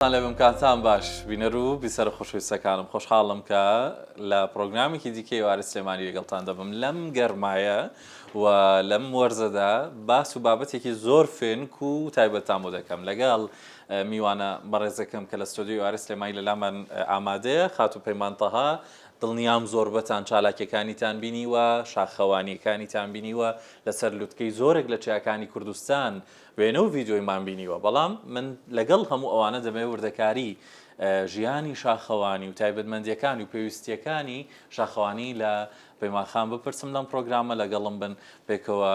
سڵاوتان لێبم کاتان باش بینەر و بیسەرە خۆشەویستەکانم خۆشحاڵم کە لە پڕۆگرامێکی دیکەی ئێوارەی سلێمانی لەگەڵتان دەبم لەم گەرمایە و لەم وەرزەدا باس و بابەتێکی زۆر فێنک و تایبەتتان بۆ دەکەم لەگەڵ میوانە بەڕێزەکەم کە لە ستۆدیۆی ئێوارەی سلێمانی لە لامان ئامادەیە خاتوو پەیمان تەها دڵنیام زۆربەتان چالاکیەکانیتان بینیوە شاخەوانیەکانیتان بینیوە لەسەر لوتکەی زۆرێک لە چیاکانی کوردستان وێنە و ڤیدیۆیمان بینیوە، بەڵام من لەگەڵ هەموو ئەوانە دەمەوێت وردەکاری ژیانی شاخەوانی و تایبەتمەندییەکانی و پێویستییەکانی شاخەوانی لە پەیمان خان بپرسم لەم پرۆگرامە لەگەڵم بن پێکەوە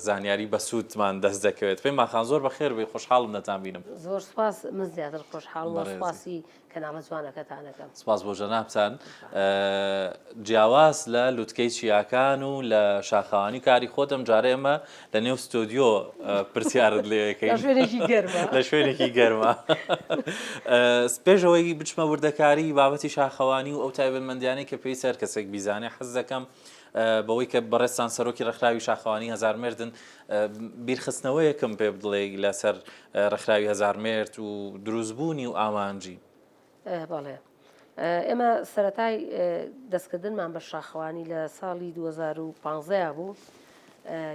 زانیاری بەسوودمان دەست دەکەوێت. پەیمان خان زۆر بەخێر بێی خۆشحاڵم دەتانبینم. زۆر سوپاس من زیاتر خۆشحاڵم و سوپاسی کەناڵە جوانەکەتان ئەکەم. سپاس بۆ جەنابتان. جیاواز لە لوتکەی چیاکان و لە شاخەوانی کاری خۆت ئەم جارە ئێمە لە نێو ستۆدیۆ پرسیارت لێ ئەکەین. لە شوێنێکی گەرما. لە شوێنێکی گەرما. پێش ئەوەی بچمە وردەکاری بابەتی شاخەوانی و ئەو تایبەتمەندیانەی کە پێویستە هەر کەسێک بیزانێ حەز دەکەم بەوەی کە بەڕێزتان سەرۆکی ڕێکخراوی شاخەوانی هەزارمێردن بیرخستنەوەیەکم پێ بدڵێی لەسەر ڕێکخراوی هەزارمێرد و دروستبوونی و ئامانجی. بەڵێ ئێمە سەرەتای دەستکردنمان بە شاخەوانی لە ساڵی 2015 بوو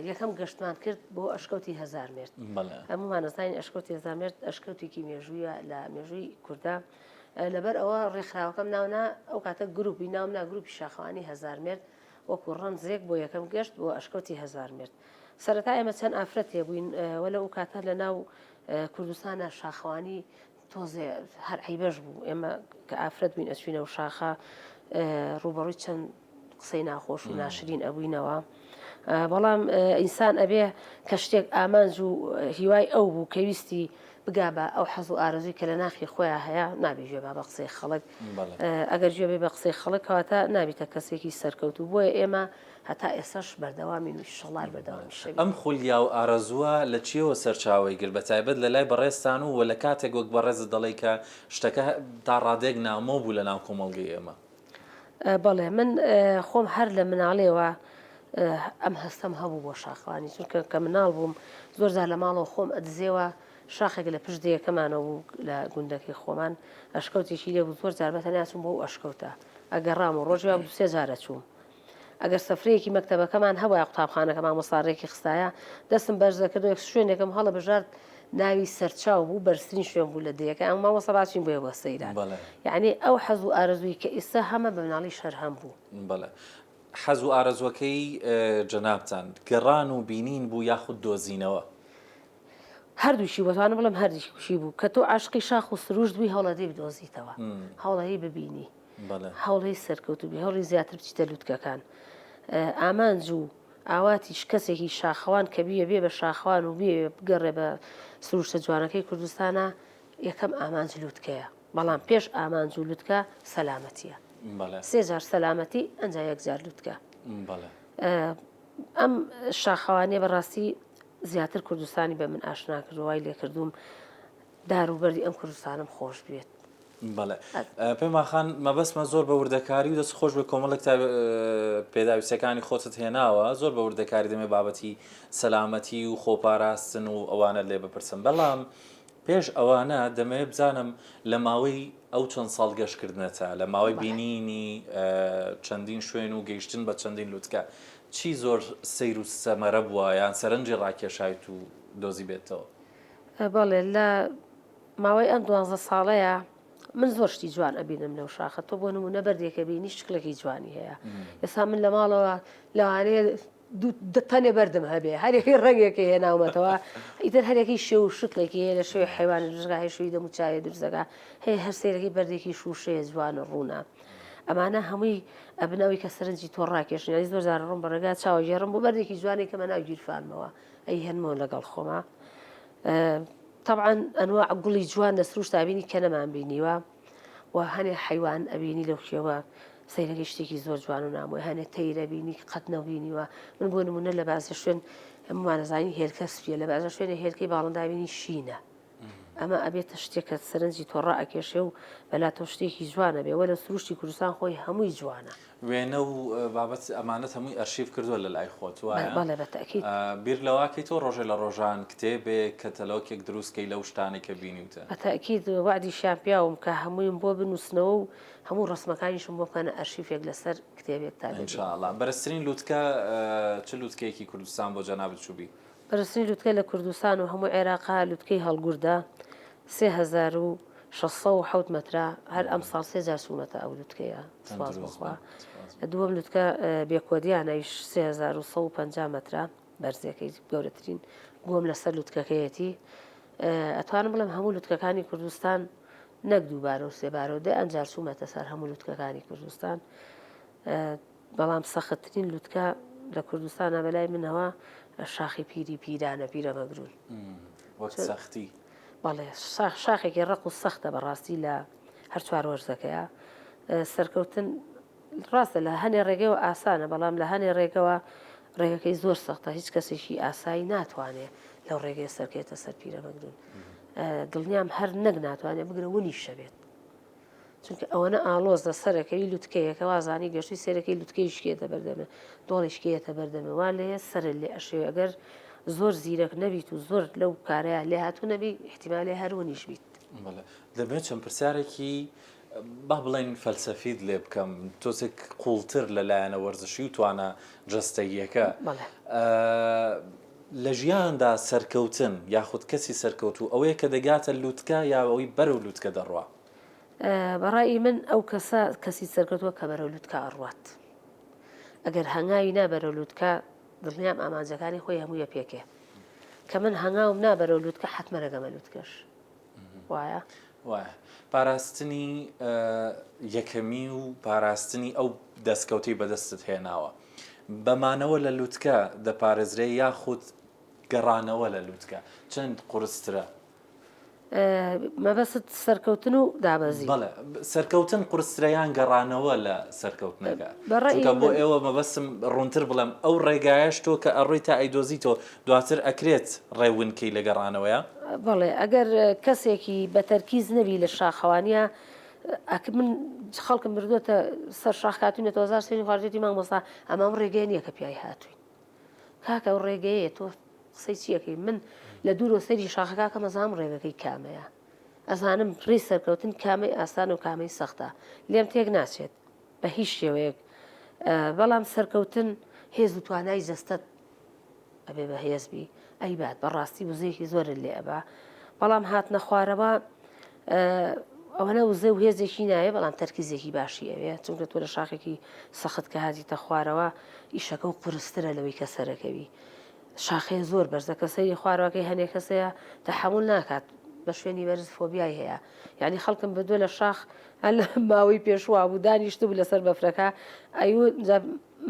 یەکەم گەشتمان کرد بۆ ئەشکەوتی هەزارمێرد هەمومان ئەزانین ئەشکەوتی هەزارمێرد ئەشکەوتێکی مێژوویە لە مێژووی کووردا لەبەر ئەوە ڕێکخراوەکەم ناونا ئەو کاتە گروپی ناومنا گروپی شاخەوانی هەزارمێرد وەکو ڕەمزێک بۆ یەکەم گەشت بۆ ئەشکەوتی هەزارمێرد سەرەتا ئێمە چەند ئافرەتێ بووین وە لەو کاتە لە ناو کوردستانە شاخەوانی تۆزێ هەر عیبەش بوو ئێمە کە ئافرەت بووین ئەچوینەوە شاخە ڕوبەڕووی چەند قسەی ناخۆش و ناشرین ئەبووینەوە بەڵام ئینسان ئەبێ کە شتێک ئامانج و هیوای ئەو بوو کە ویستی بگا بە ئەو حەز و ئارەزووی کە لە ناخی خۆیان هەیە نابێ گوێ با بە قسەی خەڵک ئەگەر گوێ بێ بە قسەی خەڵک کەواتە نابیتە کەسێکی سەرکەوتوو بۆیە ئێمە هەتا ئێستاش بەردەوامین و ئیشەڵا هەر بەردەوامیش ئەبین. ئەم خولیا و ئارەزووە لە چییەوە سەرچاوەی گرت بە تایبەت لە لای بەڕێزتان و وە لە کاتێک وەک بەڕێزت دەڵێی کە شتەکە تا ڕادەیەک نامۆ بوو لە ناو کۆمەڵگەی ئێمە؟ بەڵێ من خۆم هەر لە مناڵیەوە ئەم هەستەم هەبوو بۆ شاخەوانی چونکە کە مناڵ بووم زۆر جار لە ماڵەوە خۆم ئەدزێوە شاخێک لە پشت دێیەکەمانەوە بوو لە گوندەکەی خۆمان ئەشکەوتێکی لێ بوو زۆر جار بە تەنیا چووم بۆ ئەو ئەشکەوتە ئەگەڕام و ڕۆژی وا بوو دوو سێ جار ئەچووم ئەگەر سەفرەیەکی مەکتەبەکەمان هەبوایە قوتابخانەکە مامۆستا ڕێکی خستایە دەستم بەرز دەکردەوە یەک شوێنێکم هەڵەبژارد ناوی سەرچاو بوو بەرزترین شوێن بوو لە دێیەکە ئەم مامۆستا با چین بۆیە بۆ سەیران بەڵێ. یعنی ئەو حەز و ئارەزووی کە ئیستا هەمە بە مناڵیش هەر هەم بوو. بەڵێ حەز و ئارەزووەکەی جەنابتان گەڕان و بینین بوو یاخود دۆزینەوە؟ هەردووکی بوو ئەتوانم بڵێم هەردووکی بوو کە تۆ عاشقی شاخ و سروشت بووی هەوڵەدەی بدۆزیتەوە هەوڵەی ببینی هەوڵی سەرکەوتوو بی هەوڵی زیاتر بچیتە لوتکەکان ئامانج و ئاواتیش کەسێکی شاخەوان کە بیە بێ بە شاخەوان و بێ بگەڕێ بە سروشتە جوانەکەی کوردستانە یەکەم ئامانج لوتکەیە بەڵام پێش ئامانج و لوتکە سەلامەتیە سێ جار سەلامەتی ئەنجا یەک جار لوتکە ئەم شاخەوانیە بەڕاستی زیاتر کوردستانی بە من ئاشنا کرد و وای لێکردووم دار و بەردی ئەم کوردستانم خۆش بوێت. بەڵێ پەیمان خان مەبەستمە زۆر بە وردەکاری و دەست خۆش بێ کۆمەڵێک تا پێداویستەکانی خۆتت هێناوە زۆر بە وردەکاری دەمێ بابەتی سەلامەتی و خۆپاراستن و ئەوانە لێ بپرسم بەڵام پێش ئەوانە دەمەوێت بزانم لە ماوەی ئەو چەند ساڵ گەشتکردنەتە لە ماوەی بینینی چەندین شوێن و گەیشتن بە چەندین لوتکە چی زۆر سەیر و سەمەرە بووە یان سەرنجی ڕاکێشایت و دۆزیبێتەوە؟ بەڵێ لە ماوەی ئەم دوانزە ساڵەیە من زۆر شتی جوان ئەبینم لەو شاخە تۆ بۆ نمونە بەردێکە بینی شکلێکی جوانی هەیە ئێستا من لە ماڵەوە لەوانەیە تەنێ بەردم هەبێ هەرێکی ڕەنگێکی هێناومەتەوە ئیتر هەرێکی شێو و شکلێکی هەیە لە شێوی حیوانی دروستگا هەیە شوی دەم و چاوێ دروستەکە هەیە هەر سەیرەکەی بەردێکی شوشەیە جوان و ڕوونە ئەمانە هەمووی ئەبن ئەوەی کە سەرنجی تۆ ڕاکێشن یانی زۆر جار ڕۆم بە ڕێگا چاوەگێڕم بۆ بەردێکی جوانێک کەمە ناو گیرفانمەوە ئەی هێنمەوە لەگەڵ خۆما تەبعەن ئەنواع گوڵی جوان لە سروشتا بینی کە نەمان بینیوە و هەنێ حەیوان ئەبینی لەو کێوە سەیرەکەی شتێکی زۆر جوان و نامۆی هەنێ تەیرە بینی قەت نەبینیوە من بۆ نمونە لە بازە شوێن هەموومان ئەزانین هێلکە سپیە لە بازە شوێنە هێلکەی باڵندابینی شینە. ئەمە ئەبێتە شتێک کە سەرنجی تۆ ڕائەکێشێ و بەلاتەوە شتێکی جوانە بێ وەلە سروشتی کوردستان خۆی هەمووی جوانە. وێنە و بابەت ئەمانەت هەمووی ئەرشیف کردووە لە لای خۆت وایە؟ بەڵێ بە تەئکید. بیر لەوە ئەکەیتەوە ڕۆژێ لە ڕۆژان کتێبێک، کەتەلۆکێک دروست کەی لەو شتانەی کە بینیوتە؟ بە تەئکید وەعدیشیان پیاوم کە هەموویم بۆ بنووسنەوە و هەموو ڕەسمەکانیشم بۆ بکەنە ئەرشیفێک لەسەر کتێبێک تا ان شاء اللە. بەرزترین لوتکە چ لوتکەیەکی کوردستان بۆ جەنابت چووبی؟ بەرزترین لوتکە لە کوردستان و هەموو عێراقا لوتکەی هەڵگوردە، 3607 مەترە، هەر ئەمساڵ سێ جار چوومەتە ئەو لوتکەیە، سوپاس بۆ خوا. دووەم لوتکە بێکۆدیانە ئەویش 3150 مەترە بەرزیەکەی، گەورەترین گۆم لەسەر لوتکەکەیەتی. ئەتوانم بڵێم هەموو لوتکەکانی کوردستان نەک دووبارە و سێبارە و دەیان جار چوومەتە سەر هەموو لوتکەکانی کوردستان. بەڵام سەختترین لوتکە لە کوردستانا بەلای منەوە شاخی پیری پیرانە، پیرەمەگرون. وەک سەختی؟ بەڵێ شاخێکی ڕەق و سەختە بەڕاستی لە هەر چوار وەرزەکەیە. سەرکەوتن ڕاستە لە هەنێ ڕێگەوە ئاسانە، بەڵام لە هەنێ ڕێگەوە ڕێگەکەی زۆر سەختە، هیچ کەسێکی ئاسایی ناتوانێ لەو ڕێگەیە سەرکەوێتە سەر پیرەمەگرون. دڵنیام هەر نەک ناتوانێ بگرە ونیشە بێت. چونکە ئەوەنە ئاڵۆزە سەرەکەی لوتکەیەکە وازانی گەشتوی سەرەکەی لوتکەی شکێتە بەردەمێ دۆڵی شکێتە بەردەمێ وا لێ سەرت لێ ئەشێوێ ئەگەر زۆر زیرەک نەبیت و زۆر لەو کارەیە لێهاتوو نەبی ئیحتیمالێ هەر ونیش بیت. بەڵێ دەمەوێت چەند پرسیارێکی با بڵێین فەلسەفیت لێ بکەم تۆزێک قوڵتر لە لایەنە وەرزشی و توانا جەستەییەکە. بەڵێ. لە ژیاندا سەرکەوتن یاخود کەسی سەرکەوتوو ئەوەیە کە دەگاتە لوتکە یا ئەوەی بەرەو لوتکە دەڕوا؟ بە ڕای من ئەو کەسە کەسی سەرکەوتووە کە بەرەو لوتکە ئەڕوات. ئەگەر هەنگاوی نا بەرەو لوتکە دڵنیام ئامانجەکانی خۆی هەمووی ئەپێکێ. کە من هەنگاوم نا بەرەو لوتکە حەتمەن ئەگەمە لوتکەش. وایە؟ وایە. پاراستنی یەکەمی و پاراستنی ئەو دەستکەوتەی بەدەستت هێناوە بە مانەوە لە لوتکە دەپارێزرێ یاخود گەڕانەوە لە لوتکە چەند قورسترە؟ مەبەست سەرکەوتن و دابەزین؟ بەڵێ سەرکەوتن قورسترە یان گەڕانەوە لە سەرکەوتنەکە؟ چونکە بۆ ئێوە مەبەستم ڕوونتر بڵێم ئەو ڕێگایەش تۆ کە ئەڕۆی تا ئەیدۆزیتەوە دواتر ئەکرێت ڕێ ون کەی لە گەڕانەوەیا؟ بەڵێ ئەگەر کەسێکی بە تەرکیز نەبی لە شاخەوانیا ئەک من خەڵکم بردووەتە سەر شاخ کاتوینەتەوە هەزار سوێنی خواردوێتی مامۆستا ئەمە ئەم ڕێگەیە نییە کە پیای هاتووین کاکە ئەو ڕێگەیە تۆ قسەی چیەکەی من لە دوورەوە سەیری شاخەکەکەم ئەزانم ڕێگەکەی کامەیە ئەزانم ڕێی سەرکەوتن کامەی ئاسان و کامەی سەختە لێم تێک ناچێت بە هیچ شێوەیەک بەڵام سەرکەوتن هێز و توانای جەستەت ئەبێ بەهێز بی ئەیبات بەڕاستی وزەیەکی زۆرت لێ ئەبا بەڵام هاتنە خوارەوە ئەوەنە وزە و هێزێکی ناوێ بەڵام تەرکیزێکی باشی ئەوێ چونکە تۆ لە شاخێکی سەخت کە هاتیتە خوارەوە ئیشەکە و قورسترە لەوەی کە سەرەکەوی شاخەیە زۆر بەرزە کە سەیری خوارەوەکەی هەنێک کەس هەیە تەحەمول ناکات بە شوێنی بەرز فۆبیای هەیە یعنی خەڵکم بردووە لە شاخ هەر لە ماوەی پێشووا بوو دانیشتبوو لەسەر بەفرەکە ئەیو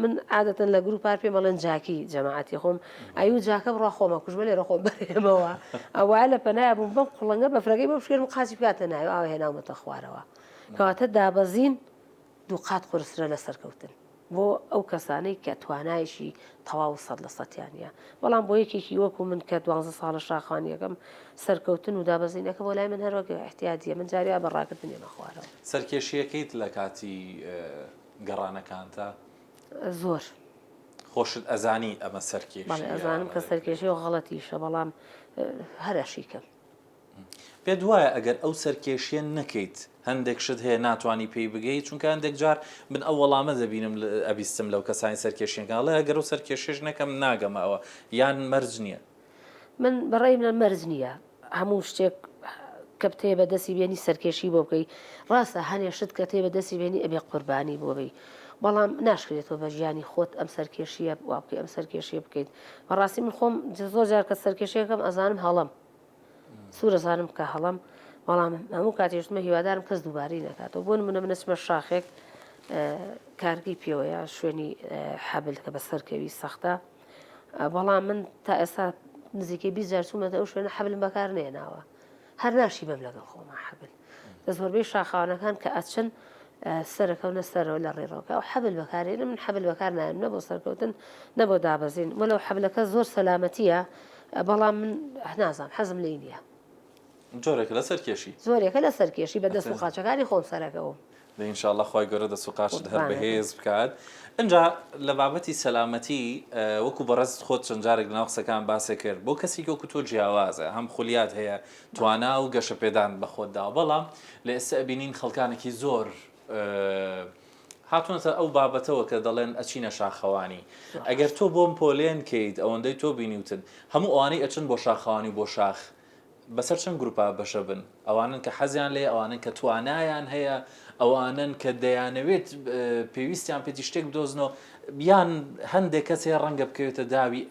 من عادەتەن لە گروپ هەر پێم ئەڵێن جاکی جەماعەتی خۆم ئەیو جاکە بڕا خۆمە کوژمە لێرە خۆم بەرێمەوە ئەوە لە پەنای بووم بەم قوڵنگە بەفرەکەی بۆ بشکێنم قاچی بکاتە ناوی ئاوا هێناومەتە خوارەوە کەواتە دابەزین دووقات قورسترە لە سەرکەوتن بۆ ئەو کەسانەی کە توانایەکی تەواو سەد لە سەتیان نییە بەڵام بۆ یەکێکی وەکو من کە دوانزە ساڵە شاخانیەکەم سەرکەوتن و دابەزینەکە بۆ لای من هەر وەک ئیعتیادیە من جاری وا بە ڕاکردن ئێمە خوارەوە. سەرکێشیەکەیت لە کاتی گەڕانەکانتا؟ زۆر. خۆشت ئەزانی ئەمە سەرکێشیە؟ بەڵێ ئەزانم کە سەرکێشیە و غەڵەتیشە بەڵام هەر ئەشیکەم. پێت وایە ئەگەر ئەو سەرکێشیە نەکەیت هەندێک شت هەیە ناتوانی پێی بگەیت چونکە هەندێک جار من ئەو وەڵامە دەبینم ئەبیستم لەو کەسانی سەرکێشیەکان ئەڵێ ئەگەر ئەو سەرکێشیەش نەکەم ناگەمە ئەوە یان مەرج نییە؟ من بەڕای من مەرج نییە هەموو شتێک کە بتەوێ بە دەستی بێنی سەرکێشی بۆ بکەی ڕاستە هەنێ شت کە تێ بە دەستی بێنی ئەبێ قوربانی بۆ بی بەڵام ناشکرێت تۆ بە ژیانی خۆت ئەم سەرکێشیە وا بکەی ئەم سەرکێشیە بکەیت بەڕاستی من خۆم زۆر جار کە سەرکێشیەکەم ئەزانم هەڵەم سوور ئەزانم کە هەڵەم بەڵام هەموو کاتێشتمە هیوادارم کەس دووبارەی نەکاتەوە بۆ نمونە من ئەچمە شاخێک کارگەی پێوەیە شوێنی حەبل کە بەسەرکەوی سەختە بەڵام من تا ئێستا نزیکەی 20 جار چوومەتە ئەو شوێنە حەبلم بەکار نێناوە هەر ناشی بەم لەگەڵ خۆما حەبل لە زۆربەی شاخاوانەکان کە ئەچن سەرەکەونە سەرەوە لە ڕێڕەوەکە ئەو حەبل بەکارێنە من حەبل بەکار نایەم نە بۆ سەرکەوتن نە بۆ دابەزین وەلو حەبلەکە زۆر سەلامەتیە بەڵام من نازانم حەزم لێی نییە. جۆرێکە لە سەرکێشی. جۆرێکە لە سەرکێشی بە دەست و قاچەکانی خۆم سەرەکەوم. دەی ان شاءاللە خوای گەورە دەست و قاچت هەر بەهێز بکات. ئینجا لە بابەتی سەلامەتی وەکو بەڕێزت خۆت چەند جارێک لەناو قسەکان باست کرد بۆ کەسێکی وەکو تۆ جیاوازە هەم خولیات هەیە توانا و گەشەپێدان بە خۆت داوە بەڵام لە ئێستا ئەبینین خەڵکانێکی زۆر هاتوونەتە ئەو بابەتەوە کە دەڵێن ئەچینە شاخەوانی ئەگەر تۆ بۆم پۆلێن کەیت ئەوەندەی تۆ بینیوتن هەموو ئەوانەی ئەچن بۆ شاخەوانی و بۆ شاخ بەسەر چەند گروپا بەشە بن ئەوانەن کە حەزیان لێیە ئەوانەن کە توانایان هەیە ئەوانەن کە دەیانەوێت پێویستیان پێتی شتێک بدۆزنەوە یان هەندێک کەس هەیە ڕەنگە بکەوێتە داوی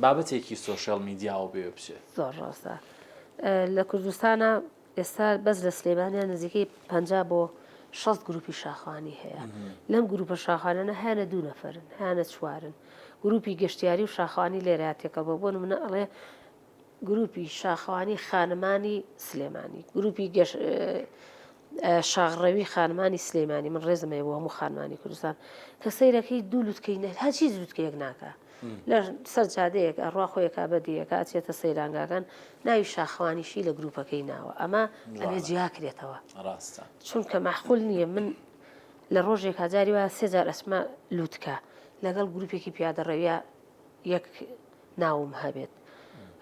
بابەتێکی سۆشیال میدیاوە بێ بچێت. زۆر ڕاستە لە کوردستانا ئێستا بەس لە سلێمانیا نزیکەی 50 بۆ 60 گروپی شاخوانی هەیە لەم گروپە شاخانانە هەیانە دوو نەفەرن هەیانە چوارن گروپی گەشتیاری و شاخوانی لێرە تێکەڵ بۆ بۆ نمونە ئەڵێ گروپی شاخەوانی خانمانی سلێمانی گروپی گەش شاخڕەوی خانمانی سلێمانی من ڕێزم هەیە بۆ هەموو خانمانی کوردستان کە سەیرەکەی دوو لوتکەی نە هەچی لوتکەیەک ناکە لە سەر جادەیەک ئەڕوا خۆیەکا بەدیەکە ئەچێتە سەیرانگاکان ناوی شاخەوانیشی لە گروپەکەی ناوە ئەمە ئەبێ جیاکرێتەوە ڕاستە چونکە مەعقول نییە من لە ڕۆژێک جاری وایە سێ جار ئەچمە لوتکە لەگەڵ گروپێکی پیادەڕەویە یەک ناوم هەبێت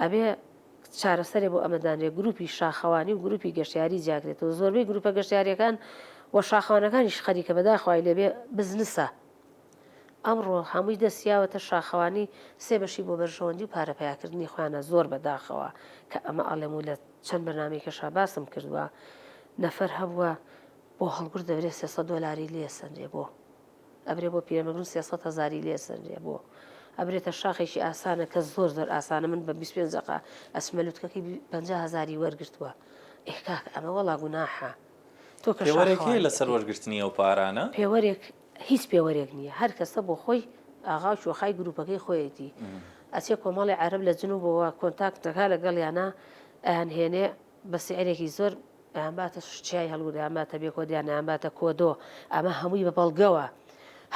ئەبێ چارەسەرێ بۆ ئەمە دانرێ گروپی شاخەوانی و گروپی گەشتیاری جیاکرێتەوە زۆربەی گروپە گەشتیاریەکان و شاخەوانەکانیش خەریکە بەداخوای لێبێ بزنسە ئەمڕۆ هەمووی دەستیاوەتە شاخەوانی سێ بەشی بۆ بەرژەوەندی و پارە پیاکردنی خۆیانە زۆر بەداخەوە کە ئەمە ئەڵێم و لە چەند بەرنمەیەکەشا باسم کردووە نەفەر هەبووە بۆ هەڵگر دەبرێ 300 دۆلاری لێ سەنرێ بۆ ئەبرێ بۆ پیرەمەگرون 300 هەزاری لێ سەنرێ بۆ ئەبرێتە شاخێکی ئاسانە کە زۆر زۆر ئاسانە من بە 25 دقە ئەچمە لوتکەکەی 50 هەزاری وەرگرتووە ئێ کاک ئەمە وەڵا گوناحە تۆ کە پێوەرێک هەیە لەسەر وەرگرتنی ئەو پارانە؟ پێوەرێک هیچ پێوەرێک نییە هەر کەسە بۆ خۆی ئاغا و کوێخای گروپەکەی خۆیەتی ئەچێ کۆمەڵی عەرەب لە جنوبەوە کۆنتاکت دەکا لەگەڵیانە ئەیانهێنێ بە سعرێکی زۆر ئەیانباتە چیای هەڵگورد ئەیانباتە بێکۆد یان ئەیانباتە کۆدۆ ئەمە هەمووی بە بەڵگەوە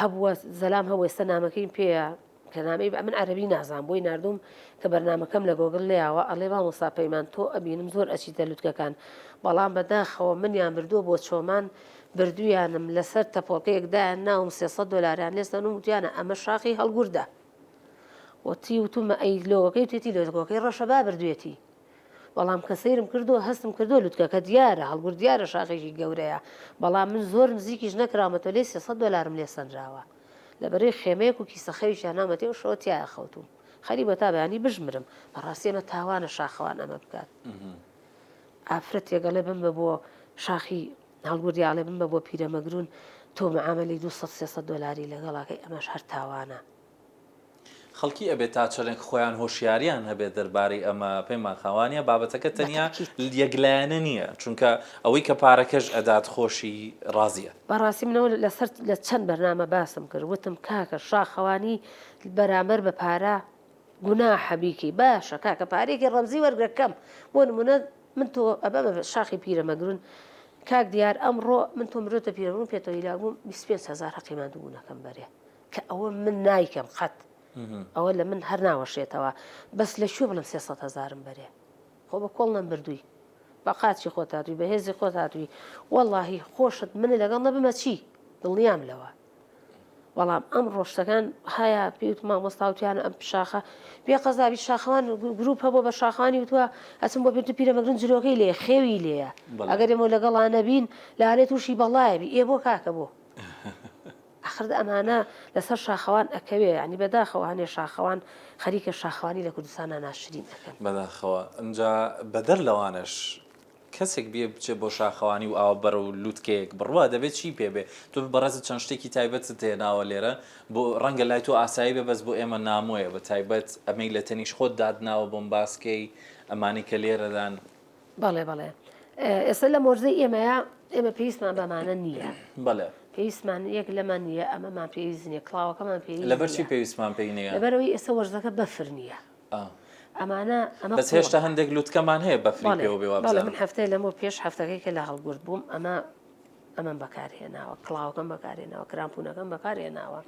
هەبووە زەلام هەبوو ئێستا نامەکەیم پێیە کە نامەی بە من عەرەبی نازانم بۆی ناردووم کە بەرنامەکەم لە گۆگڵ لێیاوە ئەڵێ مامۆستا پەیمان تۆ ئەبینم زۆر ئەچیتە لوتکەکان بەڵام بەداخەوە منیان بردووە بۆ چۆمان بردوویانم لەسەر تەپۆڵکەیەک دایان ناوم 300 دۆلاریان لێ سەنوم وتیانە ئەمە شاخی هەڵگوردە وتی وتومە ئەی لۆگەکەی وتێتی لۆگەکەی ڕەشەبا بردوێتی بەڵام کە سەیرم کردووە هەستم کردووە لوتکەکە دیارە، هەڵگورد دیارە شاخێکی گەورەیە، بەڵام من زۆر نزیکیش نەکراومەتەوە لێی 300 دۆلارم لێ سەنراوە. لەبەرەی خێمەیەک و کیسە خەویشیان ناومەتێ ئەو شەوە تیایا خەوتووم. خەریک بووە تا بەیانی بشمرم. بەڕاستی ئەمە تاوانە شاخەوان ئەمە بکات. ئافرەتێک ئەڵێ بمبە بۆ شاخی هەڵگورد یا ئەڵێ بمبە بۆ پیرەمەگرون تۆ معامەلەی 200 300 دۆلاری لەگەڵ ئەکەی ئەمەش هەر تاوانە. خەڵکی ئەبێت تا چەندێک خۆیان هۆشیاریان هەبێت دەربارەی ئەمە پەیمان خان وانیە بابەتەکە تەنیا یەکلایەنە نییە چونکە ئەوەی کە پارەکەش ئەدات خۆشی ڕازیە. بەڕاستی من ئەوە لەسەر لە چەند بەرنامە باسم کرد وتم کاکە شاخەوانی بەرامبەر بە پارە گوناحە بیکەی باشە کاکە پارەیەکی ڕەمزی وەرگرە کەم بۆ نمونە من تۆ ئەبە بە شاخی پیرەمەگرون کاک دیار ئەمڕۆ من تۆم برۆتە پیرەمەگرون پێتەوە هیلاک بووم 25 هەزار هەقی ماندووبوونەکەم بەرێ کە ئەوە من نایکەم قەت ئەوە لە من هەر ناوەشێتەوە بەس لە کوێ بڵێم 300 هەزارم بەرێ خۆ بە کۆڵ نەمبردووی بە قاچی خۆت هاتووی بە هێزی خۆت هاتووی وەڵاهی خۆشت منە لەگەڵ نەبمە چی دڵنیام لەوە بەڵام ئەم ڕۆشتەکان هەیە پێوت مامۆستا وتیانە ئەم شاخە بێ قەزابی شاخەوان گروپ هەبوو بە شاخانی وتووە ئەچم بۆ پێ پیرەمەگرن جلۆکەی لێ خێوی لێیە ئەگەر ئێمە لەگەڵا نەبین لانێ تووشی بەڵایە بی ئێ بۆ کاکە بۆ ئاخر ئەمانە لەسەر شاخەوان ئەکەوێ یانی بەداخەوە هەنێ شاخەوان خەریکە شاخەوانی لە کوردستانا ناشرین ئەکەن. بەداخەوە ئنجا بەدەر لەوانەش کەسێک بێ بچێ بۆ شاخەوانی و ئاوا بەرەو لوتکەیەک بڕوا دەبێ چی پێ بێ تۆ بەڕێزت چەند شتێکی تایبەتت هێناوە لێرە بۆ ڕەنگە لای تۆ ئاسایی بێ بەس بۆ ئێمە نامۆیە بە تایبەت ئەمەی لە تەنیش خۆت داتناوە بۆم باس کەی ئەمانەی کە لێرەدان. بەڵێ بەڵێ ئێستا لە مۆرزەی ئێمەیە ئێمە پێویستمان بەمانە نییە بەڵێ پێویستمان یەک لەمان نییە ئەمەمان پێویست نییە کڵاوەکەمان پێویست لەبەرچی پێویستمان پێی نییە لەبەرەوەی ئێستا وەرزەکە بەفر نییە ئەمانە ئەمە بەس هێشتا هەندێک لوتکەمان هەیە بەفری پێوە بێ وابزانم من هەفتەی لەمە پێش هەفتەکەی کە لە هەڵگورد بووم ئەمە ئەمەم بەکارهێناوە کڵاوەکەم بەکارهێناوە کرامپونەکەم بەکارهێناوە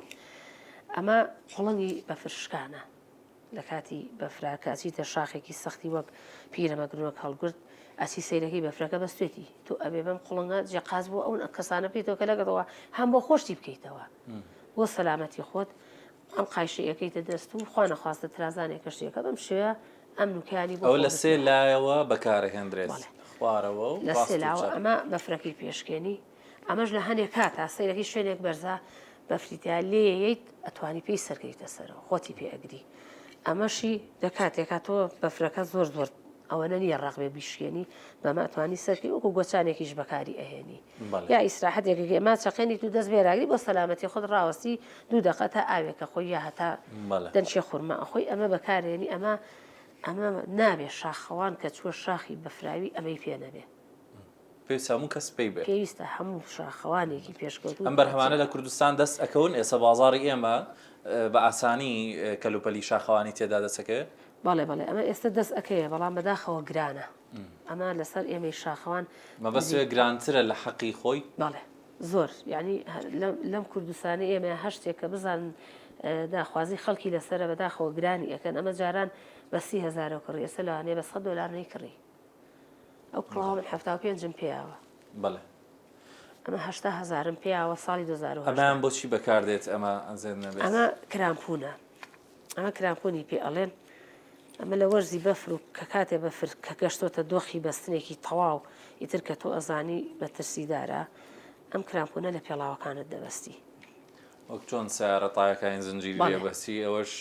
ئەمە قوڵنگی بەفرشکانە لە کاتی بەفرا کە ئەچیتە شاخێکی سەختی وەک پیرەمەگرون وەک هەڵگورد. ئەچی سەیرەکەی بەفرەکە بەستێتی تۆ ئەبێ بەم قوڵنگە جێقاز بۆ ئەو کەسانە بکەیتەوە کە لەگەڵەوە هەم بۆ خۆشتی بکەیتەوە بۆ سەلامەتی خۆت ئەم قایشەی ئەکەیتە دەست و خوا نەخواستە ترازانێکە شتێکە بەم شێوەیە ئەم نوکەیانی بۆ ئەوە خۆ لە سێ بکرێ. لایەوە بەکارەهێندرێت بەڵێ. خوارەوە و لە سێ ڕاست و لاوە چەپ. ئەمە بەفرەکەی پێشکێنی ئەمەش لە هەنێ کاتا سەیرەکەی شوێنێک بەرزە بەفری تیا لێیەیت ئەتوانی پێی سەرکەویتە سەرەوە خۆتی پێ ئەگری ئەمەشی لە کاتێکا تۆ بەفرەکە زۆر زۆر ئەوەنە نییە ڕەق بێ بیشکێنی بەمە ئەتوانی سەرکەوی وەکو گۆچانێکیش بەکاری ئەهێنی. یا ئیسراحەتێک ئەکەی ئەما چەقێنیت و دەست بێراگری بۆ سەلامەتی خۆت ڕاوەستی دوو دەقە تا ئاوێکە خۆی یا هەتا دەنکێ خورما ئەخۆی ئەمە بەکارێنی ئەمە ئەمە نابێ شاخەوان کە چووە شاخی بەفراوی ئەمەی پێ نەبێ. پێویستە هەموو کەس پێی بێت. پێویستە هەموو شاخەوانێکی پێشکەوتوو. ئەم بەرهەمانە لە کوردستان دەست ئەکەون؟ ئێستا بازاڕی ئێمە بە ئاسانی کەلوپەلی شاخەوانی تێدا دەست ئەکەوێت؟ بەڵێ بەڵێ ئەمە ئێستا دەست ئەکەوێ بەڵام بەداخەوە گرانە. ئەمە لەسەر ئێمەی شاخەوان مەبەست وێ گرانترە لە حەقی خۆی؟ بەڵێ زۆر یعنی لەم کوردستانی ئێمە هەر شتێک کە بزان داخوازی خەڵکی لەسەرە بەداخەوە گرانی ئەکەن ئەمە جاران بە سی هەزارەوە کڕی ئێستا لەوانەیە بە 100 دۆلار نەیکڕی ئەو کڵاوە من 75م پێیاوە بەڵێ ئەمە 80 هەزارم پێیاوە ساڵی 2010 ئەمەیان بۆچی بەکاردێت ئەمە ئەزێت نەبێت ئەمە کرامپونە ئەمە کرامپۆنی پێ ئەڵێن ئەمە لە وەرزی بەفر و کە کاتێ بەفر کە گەشتۆتە دۆخی بەستنێکی تەواو ئیتر کە تۆ ئەزانی مەترسیدارە ئەم کرامپۆنە لە پێڵاوەکانت دەبەستی. وەک چۆن سەیارە تایەکانی زنجیری لێ بەستی ئەوەش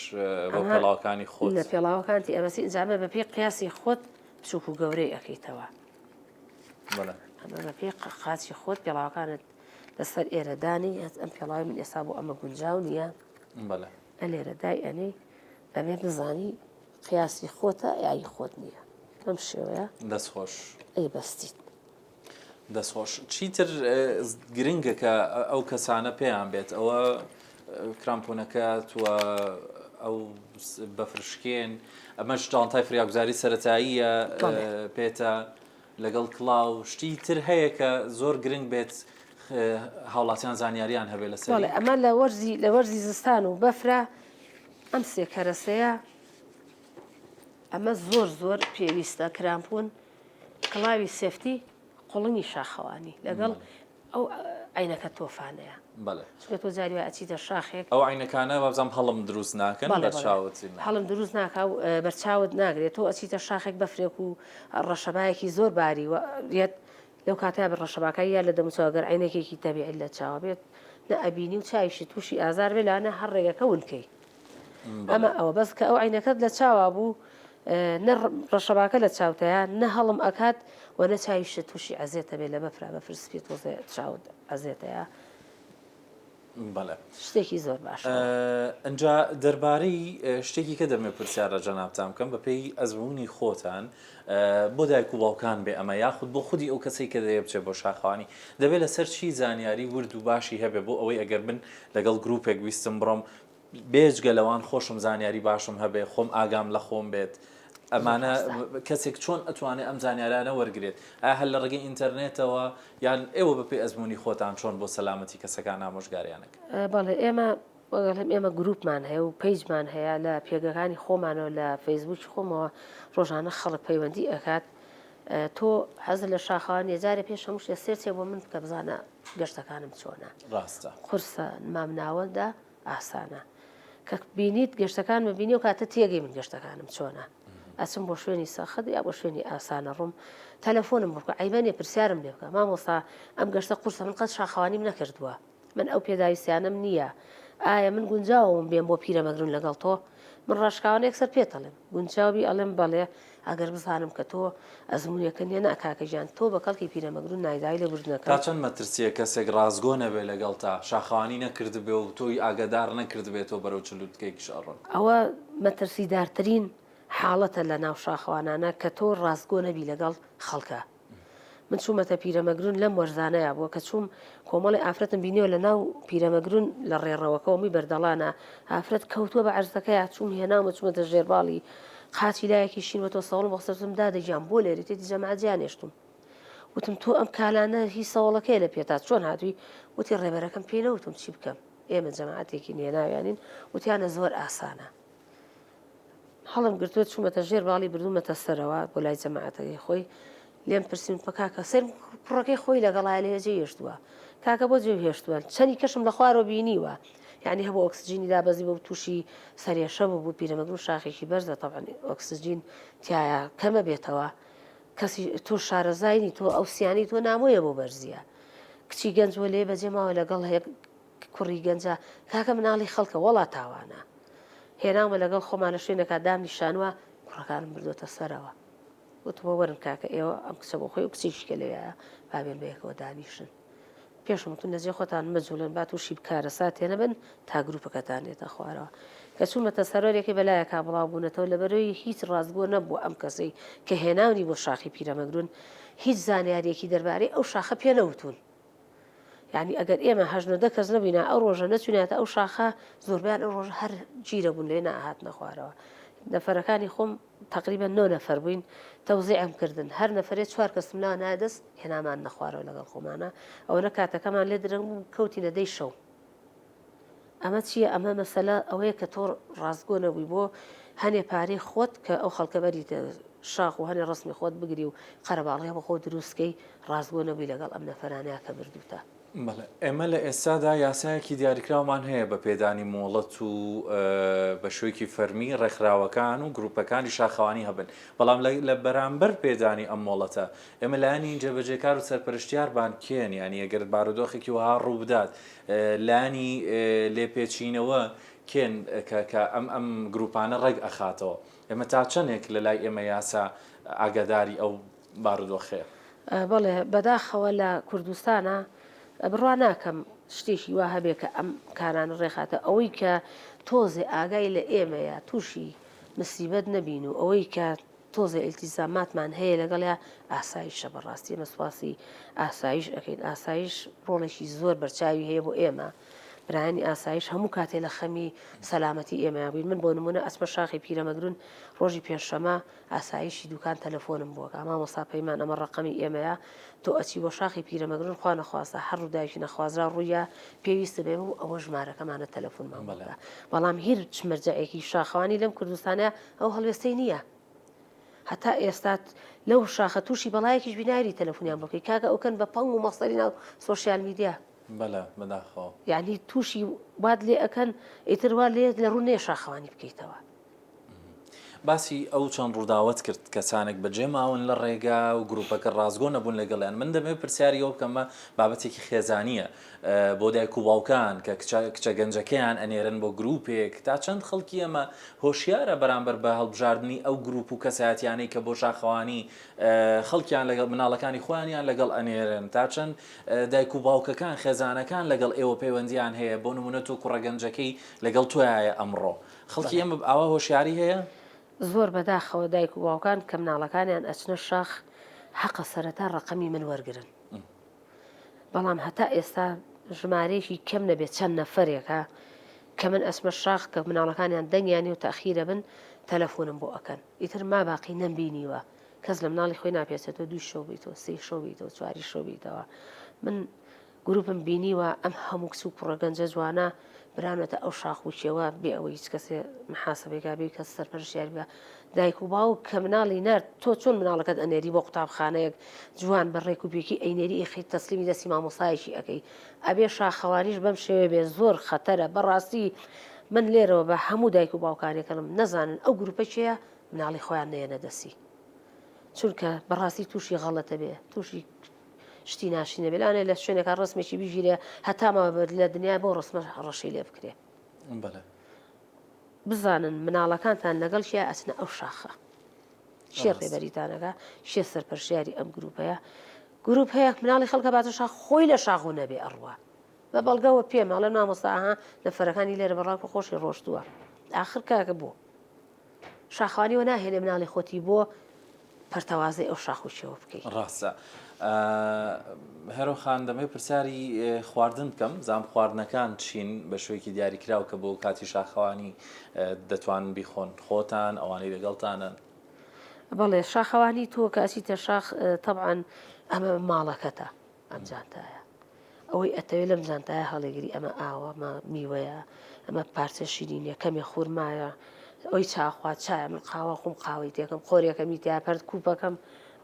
بۆ پێڵاوەکانی خۆت لە پێڵاوەکانتی ئەبەستی ئینجا ئەمە بەپێی قیاسی خۆت بچووک و گەورەی ئەکەیتەوە. بەڵێ. ئەمە بەپێی قاچی خۆت پێڵاوەکانت لەسەر ئێرە دانی ئەم پێڵاوی من ئێستا بۆ ئەمە گونجاو نییە. بەڵێ. ئەلێرە دای ئەنێی ئەبێ بزانی قیاسی خۆتە یایی خۆت نییە بەم شێوەیە. دەست خۆش. ئەی بەستیت. دەست خۆش چیتر گرنگە کە ئەو کەسانە پێیان بێت ئەوە کرامپۆنەکەت و ئەو بەفرشکێن ئەمەش جانتای فریاگوزاری سەتاییە پێتە لەگەڵ کڵاو شتی تر هەیە کە زۆر گرنگ بێت هاوڵاتیان زانیاریان هەبێت لەسەری؟ بەڵێ ئەمە لە وەرزی لە وەرزی زستان و بەفرە ئەم سێ کەرەسەیە ئەمە زۆر زۆر پێویستە کرامپون کڵاوی safety قوڵنگی شاخەوانی لەگەڵ ئەو عینەکە تۆفانەیە بەڵێ چونکە تۆ جاری وای ئەچیتە شاخێک ئەو عینەکانە وابزانم هەڵم دروست ناکەن بەڵێ بەڵێ بەرچاوت هەڵم دروست ناکا و بەرچاوت ناگرێت تۆ ئەچیتە شاخێک بەفرێک و ڕەشەبایەکی زۆر باری و یەت لەو کاتەیا بە ڕەشەباکە یا لە دەموچاو گەر عینەکێکی تەبیعی لە چاوە بێت نە ئەبینی و چاویشی تووشی ئازار بێ لەوانە هەر ڕێگەکە ون کەی ئەمە ئەوە بەس کە ئەو عینەکەت لە چاوا بوو نە ڕەشەباکە لە چاوتەیە نە هەڵم ئەکات و نە چاویشت تووشی عەزێتە بێ لە بەفرا بەفر سپی تۆزێ چاوت عەزێتەیە بەڵێ شتێکی زۆر باشە. ئنجا دەربارەی شتێکی کە دەمێ پرسیار لە جەنابتان بکەم بەپێی ئەزموونی خۆتان بۆ دایک و باوکان بێ ئەمە یاخود بۆ خودی ئەو کەسەی کە دەیە بچێ بۆ شاخەوانی دەبێت لەسەر چی زانیاری ورد و باشی هەبێ بۆ ئەوەی ئەگەر من لەگەڵ گروپێک ویستم بڕۆم بێجگە لەوان خۆشم زانیاری باشم هەبێ خۆم ئاگام لە خۆم بێت ئەمانە کەسێک چۆن ئەتوانێت ئەم زانیارانە وەرگێت ئایا هەر لە ڕێگەی ئینتەرنێتەوە یان ئێوە بەپێی ئەزموونی خۆتان چۆن بۆ سەلامەتی کەسەکان ئامۆژگاریان ئەکەن؟ بەڵێ ئێمە وەک ئێمە گروپمان هەیە و پەیجمان هەیە لە پێگەکانی خۆمانەوە لە فەیسبووکی خۆمەوە ڕۆژانە خەڵک پەیوەندی ئەکات تۆ حەزت لە شاخەوانیە جارێ پێش هەموو شتێ search ێ بۆ من بکە بزانە گەشتەکانم چۆنە ڕاستە قورسە مامناوەندە ئاسانە کە بینیت گەشتەکانمە بینی و کاتە تێگەی من گەشتەکانم چۆنە ئەچم بۆ شوێنی سەخت یا بۆ شوێنی ئاسانە ڕوم تەلەفۆنم بۆ بکە عیبە نیە پرسیارم لێ بکە مامۆستا ئەم گەشتە قورسە من قەت شاخەوانیم نەکردووە من ئەو پێداویستیانەم نییە ئایا من گونجاوم بێم بۆ پیرەمەگرون لەگەڵ تۆ من ڕاشکاوانە یەکسەر پێت ئەڵێم گونجاو بی ئەڵێم بەڵێ ئەگەر بزانم کە تۆ ئەزموونێکە نیە نا کاکە گیان تۆ بە کەڵکی پیرەمەگرون نایدای لێ تا بردنەکەم. چەند مەترسیە کەسێک ڕاستگۆ نەبێ لەگەڵتا، شاخەوانی نەکردبێ و تۆی ئاگادار نەکردبێتەوە بەرەو چ لوتکەیەکیش ئەڕۆن؟ ئەوە مەترسیدارترین حاڵەتە لە ناو شاخەوانانا کە تۆ ڕاستگۆ نەبی لەگەڵ خەڵکا. من چوومەتە پیرەمەگرون لەم وەرزانەیا بووە کە چووم کۆمەڵی ئافرەتم بینیوە لە ناو پیرەمەگرون لە ڕێڕەوەکەوە مووی بەردەڵانە ئافرەت کەوتووە بە عەرزەکەیا چووم هێناومە چوومەتە ژێرباڵی قاچی لایەکی شین وتەوە سەوڵم بۆ خستە وتم دادە گیان بۆ لێرەی تێتی جەماعەت جیان هێشتوم وتم تۆ ئەم کالانە هی سەوڵەکەیە لە پێتا چۆن هاتووی وتی ڕێبەرەکەم پێی نەوتم چی بکەم ئێمە جەماعەتێکی نێناویانین وتیانە زۆر ئاسانە هەڵم گرتووە چوومەتە ژێر باڵی بردوومەتە سەرەوە بۆ لای جەماعەتەکەی خۆی. لێم پرسیم پە کاکە سەیرم کوڕەکەی خۆی لەگەڵایە لەوێ جێی هێشتووە کاکە بۆ جێی هێشتووە چەنی کەشم لە خوارەوە بینیوە یعنی هەبوو ئۆکسجینی دابەزی بۆ تووشی سەرێشە بوو بوو پیرەمەگرون شاخێکی بەرزە تەبعەن ئۆکسجین تایە کەمە بێتەوە کەسی تۆ شارەزاینی تۆ ئەو سیانی تۆ نامۆیە بۆ بەرزیە کچی گەنج وە لێ بەجێ ماوە لەگەڵ هەیە کوڕی گەنجە کاکە مناڵی خەڵکە وەڵا تاوانە هێناومە لەگەڵ خۆمان لە شوێنێکا دام نیشانوە کوڕەکانم بردوێتە سەرەوە وتمە وەرن کاکە ئێوە ئەم کچە بۆ خۆی و کچێکی کە لەوێیە با بێن بەیەکەوە دانیشن. پێشم وتون لە جێ خۆتان مەجوڵێن با تووشی کارەساتێ نەبن تا گروپەکەتان دێتە خوارەوە. کە چوومەتە سەرۆرێکی بەلایەکا بڵاو بوونەتەوە لەبەرەوەی هیچ ڕاستگۆ نەبووە ئەم کەسەی کە هێناونی بۆ شاخی پیرەمەگرون هیچ زانیاریەکی دەربارەی ئەو شاخە پێ نەوتون. یانی ئەگەر ئێمە هەشت نۆ دە کەس نەبووینە ئەو ڕۆژە نەچویناتە ئەو شاخە زۆربیان ئەو ڕۆژە هەر گیرە بوون لێ نەئەهاتنە خوارەوە. نەفەرەکانی خۆم تەقریبەن نۆ نەفەر بووین تەوزیعم کردن هەر نەفەرێ چوار کەسم لا نایە دەست هێنامان نەخوارەوە لەگەڵ خۆمانە ئەوەنە کاتەکەمان لێ درەنگ بوو کەوتینە دەی شەو ئەمە چییە ئەمە مەسەلە ئەوەیە کە تۆ ڕاستگۆ نەبووی بۆ هەنێ پارەی خۆت کە ئەو خەڵکە بەریتە شاخ و هەنێ ڕسمی خۆت بگری و قەرەباڵغی بۆ خۆ دروستکەی ڕاستگۆ نەبووی لەگەڵ ئەم نەفەرانەیە کە بردووتە. بەڵێ، ئێمە لە ئێستادا یاسایەکی دیاریکراومان هەیە بە پێدانی مۆڵەت و بە شێوەیەکی فەرمی ڕێکخراوەکان و گروپەکانی شاخەوانی هەبن، بەڵام لە بەرامبەر پێدانی ئەم مۆڵەتە ئێمە لایەنی جێبەجێکار و سەرپەرشتیارمان کێن؟ یانی ئەگەر بارودۆخێکی وەها ڕووبدات لایەنی لێپێچینەوە کێن کە کە ئەم ئەم گروپانە ڕێک ئەخاتەوە؟ ئێمە تا چەندێک لە لای ئێمە یاسا ئاگاداری ئەو بارودۆخەیە؟ بەڵێ بەداخەوە لە کوردستانا بڕوا ناکەم شتێکی وا هەبێ کە ئەم کارانە ڕێخاتە ئەوەی کە تۆزێ ئاگای لە ئێمەیە تووشی مسیبەت نەبین و ئەوەی کە تۆزێ ئیلتیزاماتمان هەیە لەگەڵیا ئاسایشە بەڕاستی ئێمە سوپاسی ئاسایش ئەکەین ئاسایش ڕۆڵێکی زۆر بەرچاوی هەیە بۆ ئێمە برایانی ئاسایش هەموو کاتێ لە خەمی سەلامەتی ئێمەیان بووین من بۆ نمونە ئەچمە شاخی پیرەمەگرون ڕۆژی پێنجشەمە ئاسایشی دوکان تەلەفۆنم بۆ ئەکا مامۆستا پەیمان ئەمە ڕەقەمی ئێمەیە تۆ ئەچی بۆ شاخی پیرەمەگرون خوا نەخواستە هەر ڕووداوێکی نەخوازراو ڕوویا پێویستە بێ و ئەوە ژمارەکەمانە تەلەفۆنمان بۆ بکە بەڵام هیچ مەرجەعێکی شاخەوانی لەم کوردستانە ئەو هەڵوێستەی نییە هەتا ئێستا لەو شاخە تووشی بەڵایەکیش بیناری تەلەفۆنیان بۆ بکەی کاکە ئەوکەن بە پەنگ و مەسەری ناو سۆشیال میدیا بەلە بەداخەوە. یعنی تووشی وات لێ ئەکەن ئیتر وا لێ لە ڕوو نێ شاخەوانی بکەیتەوە. باسی ئەو چەند ڕووداوەت کرد کەسانێک بەجێ ماون لە ڕێگا و گروپەکە ڕاستگۆ نەبوون لەگەڵیان من دەمەوێت پرسیاری ئەوە بکەم ئەمە بابەتێکی خێزانییە بۆ دایک و باوکان کە کچە کچە گەنجەکەیان ئەنێرن بۆ گروپێک تا چەند خەڵکی ئەمە هۆشیارە بەرامبەر بە هەڵبژاردنی ئەو گروپ و کەسایەتیانەی کە بۆ شاخەوانی خەڵکیان لەگەڵ مناڵەکانی خۆیانیان لەگەڵ ئەنێرن تا چەند دایک و باوکەکان خێزانەکان لەگەڵ ئێوە پەیوەندیان هەیە بۆ نمونە تۆ کوڕە گەنجەکەی لەگەڵ تۆیایە ئەمڕۆ خەڵکی ئێمە ئاوا هۆشیاری هەیە؟ زۆر بەداخەوە دایک و باوکان کە مناڵەکانیان ئەچنە شاخ حەقە سەرەتا ڕەقەمی من وەرگرن بەڵام هەتا ئێستا ژمارەیەکی کەم نەبێت چەند نەفەرێکە کە من ئەچمە شاخ کە مناڵەکانیان دەنگیانی و تەخیرە بن تەلەفۆنم بۆ ئەکەن ئیتر ما باقی نەمبینیوە کەس لە مناڵی خۆی ناپێچێتەوە دوو شەو بیتەوە سێ شەو بیتەوە چواری شەو بیتەوە من گروپم بینیوە ئەم هەموو کچ و کوڕە گەنجە جوانە براونەتە ئەو شاخ و کێوە بێ ئەوەی هیچ کەسێ محاسبەی کا بێ کەس سەرپەرشتیاری بکا دایک و باوک کە مناڵی نارد تۆ چۆن مناڵەکەت ئەنێری بۆ قوتابخانەیەک جوان بە ڕێک و پێکی ئەینێری ئیخی تەسلیمی دەستی مامۆستایەکی ئەکەی ئەبێ شاخەوانیش بەم شێوەیە بێ زۆر خەتەرە بەڕاستی من لێرەوە بە هەموو دایک و باوکانێکەڵم نەزانن ئەو گروپە کێیە مناڵی خۆیان نەیەنە دەستی چونکە بەڕاستی تووشی غەڵەتە بێ تووشی شتی ناشرینە بێ لەوانەیە لە شوێنێکا ڕەسمێکی بگیرێ هەتا ماوە بێت لە دنیا بەو ڕەسمە هەڕەشەی لێ بکرێ. بەڵێ. بزانن مناڵەکانتان لەگەڵ کێ ئەچنە ئەو شاخە. کێ ڕێبەریتان ئەکا، کێ سەرپەرشتیاری ئەم گروپەیە. گروپ هەیە مناڵی خەڵکە باتە شاخ خۆی لە شاخ و نەبێ ئەڕوا. بە بەڵگەوە پێم ئەڵێن مامۆستا ئەها نەفەرەکانی لێرە بە ڕاکو خۆشی ڕۆشتووە. ئاخر کاکە بۆ؟ شاخەوانی وە ناهێنێ مناڵی خۆتی بۆ پەرتەوازەی ئەو شاخ و کێوە بکەی. ڕاستە هێرۆ خان دەمەوێت پرسیاری خواردن بکەم زام خواردنەکان چین بە شوێکی دیاریکراو کە بۆ کاتی شاخەوانی دەتوانن بیخۆن خۆتان ئەوانەی لەگەڵتانن؟ بەڵێ شاخەوانی تۆ کە ئەچیتە شاخ تەبعەن ئەمە ماڵەکەتە ئەم جانتایە ئەوەی ئەتەوێ لەم جانتایە هەڵێگری ئەمە ئاوە ئەمە میوەیە ئەمە پارچە شیرینیە کەمێ خورمایە ئەوی چاخوا چایە من قاوە خۆم قاوەی تێکەم قۆریەکەمی تیا پەرت کوپەکەم.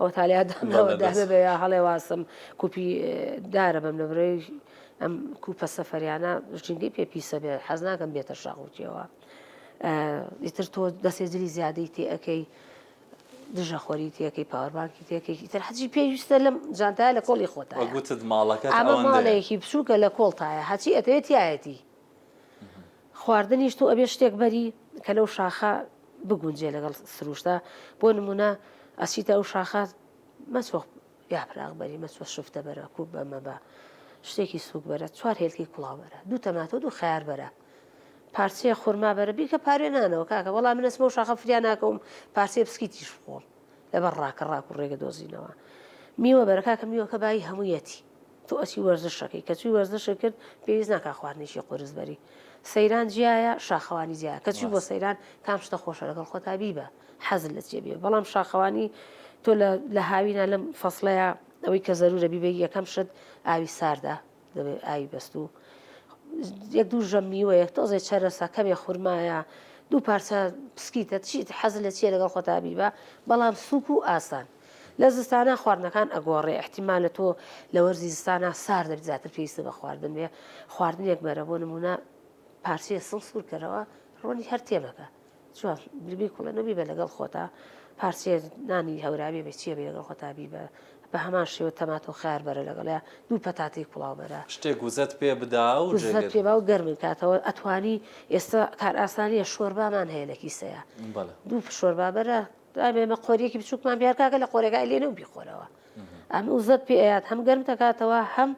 ئەوە تالیا دامناوە دامە بە یا هەڵێ واسم کوپی دارە بەم لە برۆی ئەم کوپە سەفەریانە ژینگەی پێ پیسە بێ حەز ناکەم بێتە شاخ و کێوە ئیتر تۆ دەسێ جلی زیادەی تێ ئەەکەی دژە خۆری تێکەی power bank ی تێکەی ئیتر هەرچی پێویستە لەم جانتایە لە کۆڵی خۆتایە وەگوتت ماڵەکەت ئەمە ماڵێکی بچووکە لە کۆڵتایە هەرچی ئەتەوێت تایەتی خواردنیش تۆ ئەبێ شتێک بەری کە لەو شاخە بگونجێ لەگەڵ سروشتا بۆ نمونە ئەچیتە ئەو شاخە مەچۆ یاپراغ بەری مەچۆ شفتە بەرە کوب بە مەبە شتێکی سوک بەرە چوار هێلکەی کوڵاو بەرە دوو تەماتۆ دوو خەیار بەرە پارچەیە خورما بەرە بیکە پاروێ نانەوە کاکە وەڵا من ئەچمەوە شاخە فریا ناکەوم پارچەیە پسکیتیش بخۆم لەبەر ڕاکە ڕاک و ڕێگە دۆزینەوە میوە بەرە کاکە میوەکە بایی هەموویەتی تۆ ئەچی وەرزشەکەی کە چووی وەرزشت کرد پێویست ناکا خواردنێکی قورس بەری سەیران جیایە شاخەوانی جیایە کە چووی بۆ سەیران کام شتە خۆشە لەگەڵ خۆتا بیبە حەزت لە چیە بیبە بەڵام شاخەوانی تۆ لە لە هاوینە لەم فەسڵەیە ئەوەی کە زەرورە بیبە یەکەم شت ئاوی ساردە دەبێت ئاوی بەستوو یەک دوو ژەم میوەیە تۆزێ چەرەسە کەمێ خورمایە دوو پارچە پسکیتە چیت حەز لە چیە لەگەڵ خۆتا بیبە بەڵام سوک و ئاسان لە زستانا خواردنەکان ئەگۆڕێ ئیحتیمالە تۆ لە وەرزی زستانا سارد دەبی زیاتر پێویستت بە خواردن بێ خواردنێک بەرە بۆ نمونە پارچەیە سڵ سوور کەرەوە ڕۆنی هەر تێمەکە جوان بیکوڵێنە بیبە لەگەڵ خۆتا پارچەیە نانی هەورامی بێ چیە بێ لەگەڵ خۆتا بیبە بە هەمان شێوە تەماتە و خەیار بەرە لەگەڵیا دوو پەتاتەی کوڵاو بەرە. شتێک وزەت پێ بدا و وزەت جێگر. پێ با و گەرمت کاتەوە ئەتوانی ئێستا کارئاسانیە شۆربامان هەیە لە کیسەیا بەڵێ. دوو شۆربا بەرە دابێ ئێمە قۆریەکی بچووکمان بێ هەر کاکە لە قۆرەکای لێنە و بیخۆرەوە ئەم وزەت پێ ئەیات هەم گەرم دەکاتەوە هەم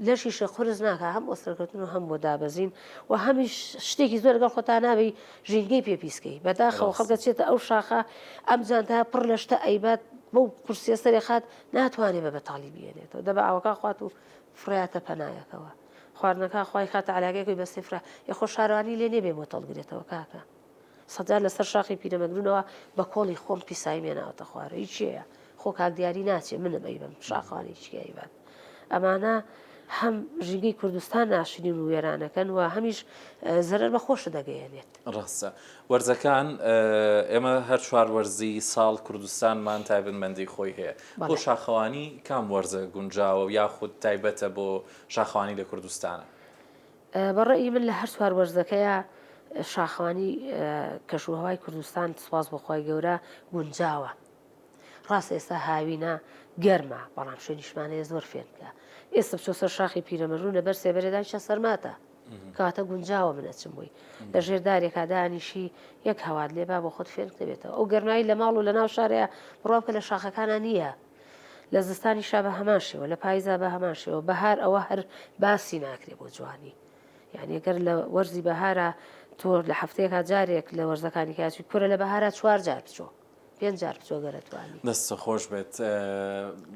لەشیشە قورس ناکا هەم بۆ سەرکەوتن و هەم بۆ دابەزین و هەمیش شتێکی زۆر لەگەڵ خۆتا نابی ژینگەی پێ پیسکەی بەداخەوە خەڵکە چێتە ئەو شاخە ئەم جانتا پڕ لە شتە ئەیبات بەو قورسیە سەرێ خات ناتوانێ بە بەتاڵی بێنێتەوە دەبە ئاوەکە خوات و فڕیاتە پەنایەکەوە خواردنەکە خوای خاتە علاگەکەی بەستێ فرە یخۆ شارەوانی لێ نێبێ بۆ تەڵگرێتەوە کاکە سەدجار لەسەر شاخی پیرەمەگرونەوە بە کۆڵی خۆم پیساییم هێناوەتە خوارێ هی کێیە؟ خۆ کاک دیاری ناچێ منم ئەیبەم شاخەوانی هیچ کێ ئەیبات ئەمانە هەم ژینگەی کوردستان ناشرین و وێرانەکەن و هەمیش زەرەر بە خۆشت دەگەیەنێت. ڕاستە وەرزەکان ئێمە هەر چوار وەرزی ساڵ کوردستانمان تایبەتمەندی خۆی هەیە بۆ شاخەوانی کام وەرزە گونجاوە و یاخود تایبەتە بۆ شاخەوانی لە کوردستانە؟ بە ڕەئی من لە هەر چوار وەرزەکەیا شاخەوانی کەش و هەوای کوردستان سوپاس بۆ خوای گەورە گونجاوە. ڕاستە ئێستا هاوینە گەرمە بەڵام شوێنیشمان هەیە زۆر فێنکە. ئێستا بچۆ سەر شاخی پیرەمەرون لەبەر سێبەرێ دانیشە سەرماتە. کەواتە گونجاوە من ئەچم بۆی. لە ژێر دارێکا دانیشی یەک هەوات لێ با بۆ خۆت فێنک دەبێتەوە. ئەو گەرمایی لە ماڵ و لە ناو شارەیە بڕوا بکە لە شاخەکانا نییە. لە زستانیشا بە هەمان شێوە لە پایزا بە هەمان شێوە بەهار ئەوە هەر باسی ناکرێ بۆ جوانی یعنی گەر لە وەرزی بەهارا تۆ لە هەفتەیەکا جارێک لە وەرزەکانی کاچی کورە لە بەهارا چوار جار بچۆ پێنج جار بچۆ گەرە توانی. دەست خۆش بێت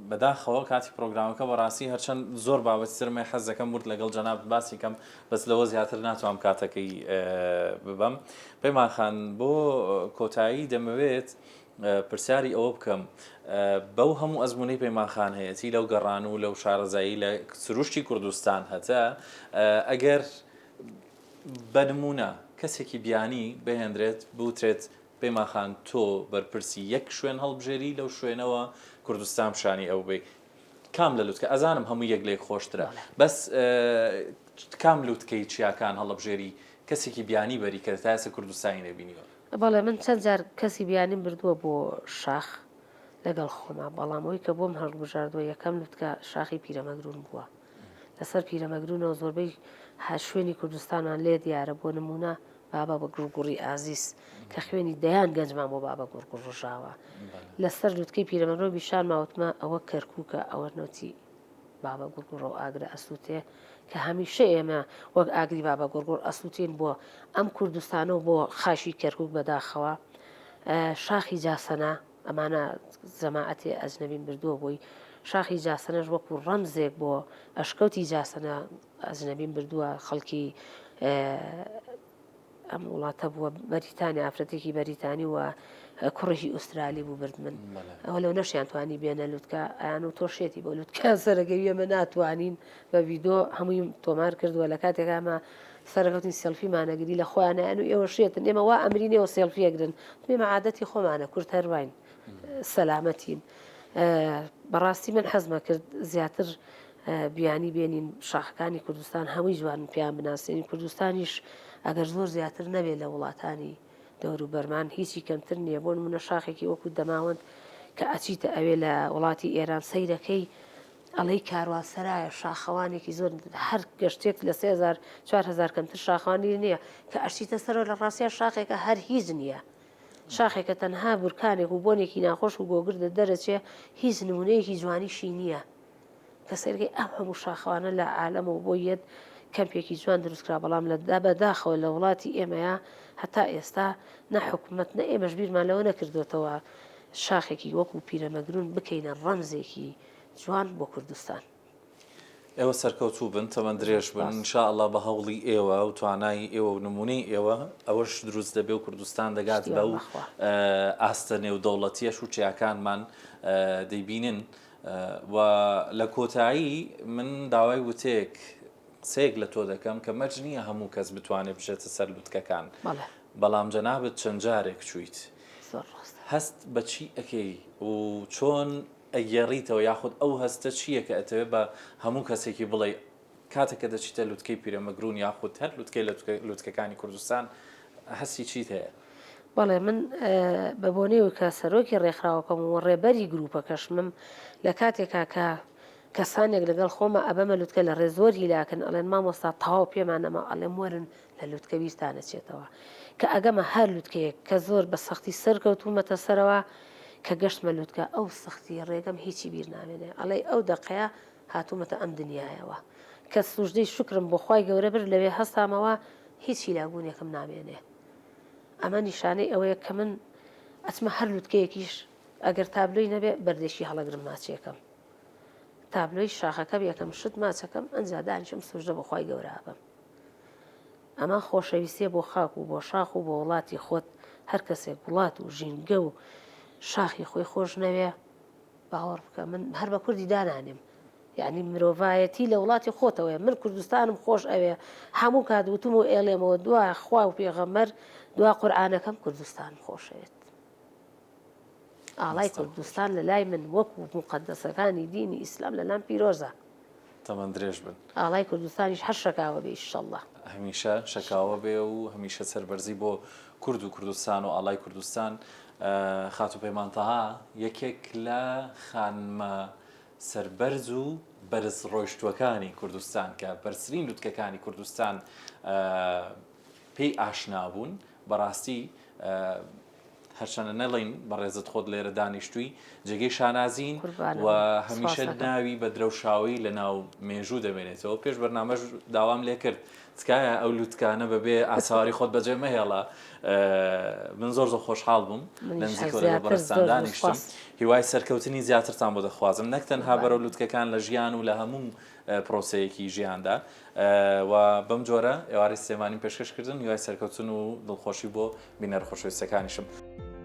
بەداخەوە کاتی پرۆگرامەکە بەڕاستی هەرچەند زۆر بابەتی ترم هەیە حەز دەکەم ورد لەگەڵ جەنابت باسی کەم بەس لەوە زیاتر ناتوانم کاتەکەی ببەم پەیمان خان بۆ کۆتایی دەمەوێت پرسیاری ئەوە بکەم بەو هەموو ئەزموونەی پەیمان خان هەیەتی لەو گەڕان و لەو شارەزایی لە سروشتی کوردستان هەتە ئەگەر بە نمونە کەسێکی بیانی بهێنرێت بوترێت پەیمان خان تۆ بەرپرسی یەک شوێن هەڵبژێری لەو شوێنەوە کوردستان پیشانی ئەو بی کام لە لوتکە ئەزانم هەموو یەک لێک خۆشترە بەس کام لوتکەی چیاکان هەڵبژێری کەسێکی بیانی بەری کە تا ئێستا کوردستانی نەبینیوە؟ بەڵێ من چەند جار کەسی بیانیم بردووە بۆ شاخ لەگەڵ خۆما بەڵام ئەوی کە بۆم هەڵبژاردووە یەکەم لوتکە شاخی پیرەمەگرون بووە لەسەر پیرەمەگرونەوە زۆربەی شوێنی کوردستانمان لێ دیارە بۆ نمونە بابا بە گوڕگوڕی ئازیز کە خوێنی دەیان گەنجمان بۆ بابە گوڕگوڕ ڕژاوە لەسەر لوتکەی پیرەمەگرون بیشان ماوتمە ئەوە کەرکووکە ئەوە نەوتی بابە گوڕگوڕە و ئاگرە ئەسووتێ کە هەمیشە ئێمە وەک ئاگری بابە گوڕگوڕ ئەسووتین بۆ ئەم کوردستانە و بۆ خاکی کەرکووک بەداخەوە شاخی جاسەنە ئەمانە جەماعەتێ ئەجنەبیم بردووە بۆی شاخی جاسەنەش وەکو ڕەمزێک بۆ ئەشکەوتی جاسەنە ئەجنەبیم بردووە خەڵکی ئەم وڵاتە بووە بەریتانی ئافرەتێکی بەریتانی و کوڕێکی ئوسترالی بوو برد من ئەوە لەو نەشیان توانی بێنە لوتکە ئەیان و تۆ شێتی بۆ لوتکە سەرەکەوی ئەمە ناتوانین بە ڤیدۆ هەمووی تۆمار کردووە لە کاتێک ئەمە سەرەکەوتنی سێلفی مانەگری لە خۆیانیان و ئێوە شێتن ئێمە وا ئەمرینەوە سێلفیەگرن ئێمە عادەتی خۆمانە کورد هەرواین سەلامەتین. بەڕاستی من حەزمە کرد زیاتر بیانی بێنین شاخەکانی کوردستان هەمووی جوانن پێیان بناسێنین کوردستانیش ئەگەر زۆر زیاتر نەبێت لە وڵاتانی دەوروبەرمان هیچی کەمتر نییە بۆ نمونە شاخێکی وەکو دەماوەند کە ئەچیتە ئەوێ لە وڵاتی ئێران سەیرەکەی ئەڵێی کاروانسەرایە شاخەوانێکی زۆر هەر گەشتێک لە 3000 4000 کەمتر شاخەوانی نییە کە ئەچیتە سەرەوە لە ڕاستیا شاخێکە هەر هیچ نییە شاخێکە تەنها بورکانێک و بۆنێکی ناخۆش و گۆگردە دەرەچێ هیچ نمونەیەکی جوانیشی نییە کە سەیرکەی ئەم هەموو شاخەوانە لە عالەمەوە بۆ یەت کەمپێکی جوان دروستکرا بەڵام لە بەداخەوە لە وڵاتی ئێمەیە هەتا ئێستا نە حکومەت نە ئێمەش بیرمان لەوە نەکردوێتەوە شاخێکی وەکو پیرەمەگرون بکەینە ڕەمزێکی جوان بۆ کوردستان. ئێوە سەرکەوتوو بن تەمەن درێژ بن ان شاء اللە بە هەوڵی ئێوە و توانای ئێوە و نمونەی ئێوە ئەوەش دروست دەبێ و کوردستان دەگات بەو ئاستە نێودەوڵەتیەش و چیاکانمان دەیبینن و لە کۆتایی من داوای وتەیەک قسەیەک لە تۆ دەکەم کە مەرج نییە هەموو کەس بتوانێت بچێتە سەر لوتکەکان بەڵام جەنابت چەند جارێک چوویت هەست بە چی ئەکەی و چۆن ئەگێڕیتەوە یاخود ئەو هەستە چییە کە ئەتەوێت بە هەموو کەسێکی بڵێ کاتێک کە دەچیتە لوتکەی پیرەمەگرون یاخود هەر لوتکەی لە لوتکەکانی کوردستان هەستی چیت هەیە؟ بەڵێ من بە بۆنەیەوە کە سەرۆکی ڕێکخراوەکەم و ڕێبەری گروپەکەشمم لە کاتێکا کە کەسانێک لەگەڵ خۆمە ئەبەمە لوتکە لە ڕێ زۆر هیلاکن ئەڵێن مامۆستا تەواو پێمان نەما ئەڵێم وەرن لە لوتکە بیرتان ئەچێتەوە کە ئەگەمە هەر لوتکەیەک کە زۆر بە سەختی سەرکەوتوومەتە سەرەوە کە گەشتمە لوتکە ئەو سەختی ڕێگەم هیچی بیر نامێنێ ئەڵێی ئەو دەقەیە هاتوومەتە ئەم دنیایەوە کە سوژدەی شوکرم بۆ خوای گەورە برد لەوێ هەستامەوە هیچ هیلاکبوونێکم نامێنێ ئەمە نیشانەی ئەوەیە کە من ئەچمە هەر لوتکەیەکیش ئەگەر تابلۆی نەبێ بەردێکی هەڵەگرم ماچێکەم تابلۆی شاخەکەم یەکەم شت ماچەکەم ئەنجا دانیشم سوژدە بۆ خوای گەورە ئەبەم ئەمە خۆشەویستیە بۆ خاک و بۆ شاخ و بۆ وڵاتی خۆت هەر کەسێک وڵات و ژینگە و شاخی خۆی خۆش نەوێ باوەڕ بکە من هەر بە کوردی دانانێم یعنی مرۆڤایەتی لە وڵاتی خۆتەوەیە من کوردستانم خۆش ئەوێ هەموو کات وتم و ئێڵێمەوە دوا خوا و پێغەمبەر دوا قورئانەکەم کوردستانم خۆشەوێت ئاڵای کوردستان لە لای من وەکو موقەدەسەکانی دینی ئیسلام لە لام پیرۆزە. تەمەن درێژ بن. ئاڵای کوردستانیش هەر شەکاوە بێ ئیشەڵڵا. هەمیشە شەکاوە بێ و هەمیشە سەربەرزی بۆ کورد و کوردستان و ئاڵای کوردستان. خاتوو پەیمان تەها یەکێک لە خانمە سەربەرز و بەرز ڕۆیشتووەکانی کوردستان کە بەرزترین لوتکەکانی کوردستان پێی ئاشنا بوون بەڕاستی هەرچەندە نەڵێین بەڕێزت خۆت لێرە دانیشتووی جێگەی شانازین و هەمیشە ناوی بە درەوشاوەی لە ناو مێژوو دەمێنێتەوە پێش بەرنامەش داوام لێ کرد تکایە ئەو لوتکانە بەبێ ئاسەواری خۆت بەجێ مەهێڵە من زۆر زۆر خۆشحاڵ بووم لە نزیکەوە لەگەڵ بەڕێزتان دانیشتم هیوای سەرکەوتنی زیاترتان بۆ دەخوازم نەک تەنها بەرەو لوتکەکان لە ژیان و لە هەموو پرۆسەیەکی ژیاندا و بەم جۆرە ئێوارەی سلێمانیم پێشکەش کردن هیوای سەرکەوتن و دڵخۆشی بۆ بینەر خۆشەویستەکانیشم.